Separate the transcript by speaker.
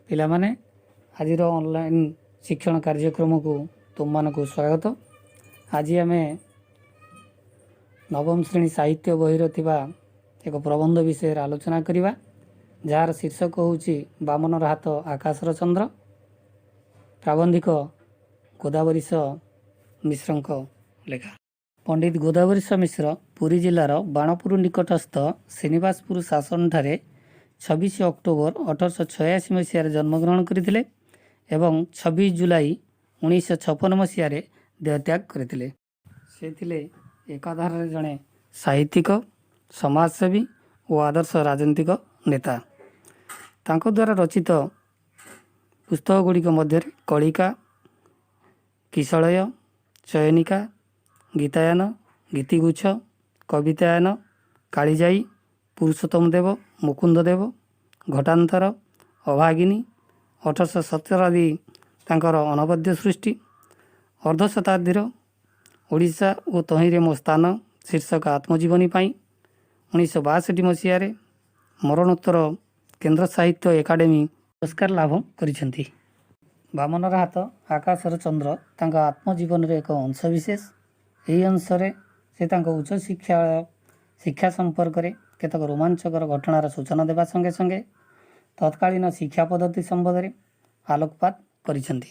Speaker 1: ପିଲାମାନେ, ଆଜିର ଅନଲାଇନ୍ ଶିକ୍ଷଣ କାର୍ଯ୍ୟକ୍ରମକୁ ତୁମମାନଙ୍କୁ ସ୍ୱାଗତ। ଆଜି ଆମେ ନବମ ଶ୍ରେଣୀ ସାହିତ୍ୟ ବହିର ଥିବା ଏକ ପ୍ରବନ୍ଧ ବିଷୟରେ ଆଲୋଚନା କରିବା, ଯାହାର ଶୀର୍ଷକ ହେଉଛି "ବାମନର ହାତ ଆକାଶର ଚନ୍ଦ୍ର", ପ୍ରାବନ୍ଧିକ ଗୋଦାବରୀଶ ମିଶ୍ରଙ୍କ ଲେଖା। ପଣ୍ଡିତ ଗୋଦାବରୀଶ ମିଶ୍ର ପୁରୀ ଜିଲ୍ଲାର ବାଣପୁର ନିକଟସ୍ଥ ଶ୍ରୀନିବାସପୁର ଶାସନଠାରେ 26 ଅକ୍ଟୋବର 1886 ମସିହାରେ ଜନ୍ମଗ୍ରହଣ କରିଥିଲେ ଏବଂ 26 ଜୁଲାଇ 1956 ମସିହାରେ ଦେହତ୍ୟାଗ କରିଥିଲେ। ସେ ଥିଲେ ଏକାଧାରରେ ଜଣେ ସାହିତ୍ୟିକ, ସମାଜସେବୀ ଓ ଆଦର୍ଶ ରାଜନୈତିକ ନେତା। ତାଙ୍କ ଦ୍ୱାରା ରଚିତ ପୁସ୍ତକ ଗୁଡ଼ିକ ମଧ୍ୟରେ କଳିକା, କିଶଳୟ, ଚୟନିକା, ଗୀତାୟନ, ଗୀତିଗୁଚ୍ଛ, କବିତାୟନ, କାଳିଜାଇ, ପୁରୁଷୋତ୍ତମ ଦେବ, ମୁକୁନ୍ଦ ଦେବ, ଘଟାନ୍ତର, ଅଭାଗିନୀ, 1817 ଆଦି ତାଙ୍କର ଅନବଦ୍ୟ ସୃଷ୍ଟି। ଅର୍ଦ୍ଧଶତାବ୍ଦୀର ଓଡ଼ିଶା ଓ ତହିଁରେ ମୋ ସ୍ଥାନ ଶୀର୍ଷକ ଆତ୍ମଜୀବନୀ ପାଇଁ 1962 ମସିହାରେ ମରଣୋତ୍ତର କେନ୍ଦ୍ର ସାହିତ୍ୟ ଏକାଡେମୀ ପୁରସ୍କାର ଲାଭ କରିଛନ୍ତି। ବାମନର ହାତ ଆକାଶର ଚନ୍ଦ୍ର ତାଙ୍କ ଆତ୍ମଜୀବନୀର ଏକ ଅଂଶବିଶେଷ। ଏହି ଅଂଶରେ ସେ ତାଙ୍କ ଉଚ୍ଚ ଶିକ୍ଷା ସମ୍ପର୍କରେ କେତେକ ରୋମାଞ୍ଚକର ଘଟଣାର ସୂଚନା ଦେବା ସଙ୍ଗେ ସଙ୍ଗେ ତତ୍କାଳୀନ ଶିକ୍ଷା ପଦ୍ଧତି ସମ୍ବନ୍ଧରେ ଆଲୋକପାତ କରିଛନ୍ତି।